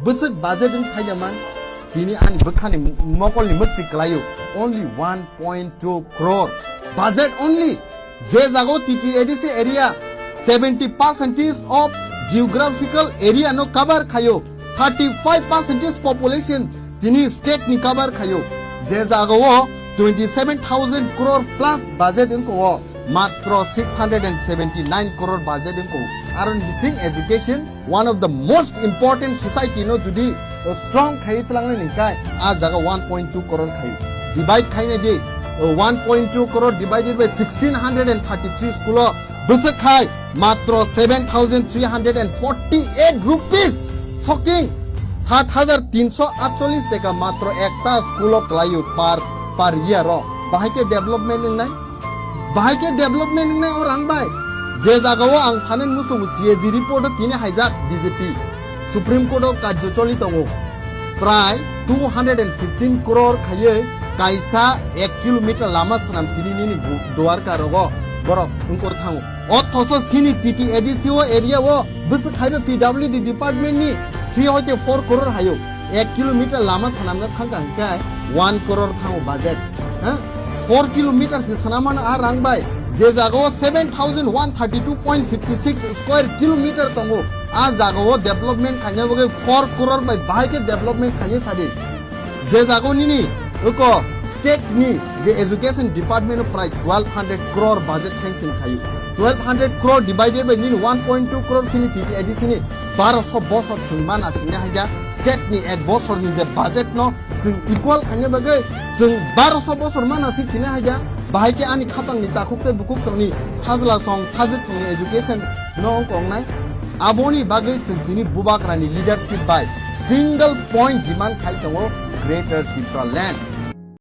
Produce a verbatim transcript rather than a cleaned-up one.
Bwswk budget wng saida man, tini ani bwkhani mokolni mwktwi kwlaio, only one point two crore budget only. Je jago T T A D C area seventy percentage of geographical area no cover khaio, thirty five percentage population tini state ni cover khaio. Je jaga o twenty seven thousand crore plus budget wngko o, matro six hundred and seventy nine crore budget wngko. Aron bising education, one of the most important society no judi, uh, strong khai twlangnai ning kai, a jaga one point two crore khai. Divide khainai di, uh, one point two crore divided by sixteen hundred and thirty three school o bwswk khai matro seven thousand three hundred and forty eight rupees. Shocking. Sat hajar tinsho atcholish teka matro ekta school o kwlaio per, per year o. Bahai khe development wngnai? Bahai khe development wngnai o rang bai? Je jaga o ang sanen muchungo C A G report o tini haijak B J P Supreme Court o karjo choli tongo. Prai two hundred and fifteen crore khaiwi kaisa ek kilometer lama swnam tini nini gu-, Dwarka rogo borok wngkor thango. Othocho chini T T A D C o area o bwswk khaiba P W D department ni three hoite four crore haio. Ek kilometer lama swnamna thangka hwnkhe one crore thango budget. Ha? Four kilometer se swnamano a rang bai. Je jaga o seven thousand one thirty two point fifty six square kilometer tongo. A jaga o development khaina bagwi four crore bai bahai khe development khaina sadi. Je jago nini uko state ni je education department o prai twelve hundred crore budget sanction khayu. Twelve hundred crore divided by nini one point two crore sini T T A D C ni baroso bosor sung mana sini haida state ni ek bosor ni je budget no sung equal khaina bagwi sung baroso bosor mana si sini haida bahai khe ani khapang ni takhuk tei bukhuk song ni sajla song sajwk song ni education no ong kong nai. Aboni bagwi chwng tini Bubagrani leadership bai single point demand khai tongo Greater Tipraland.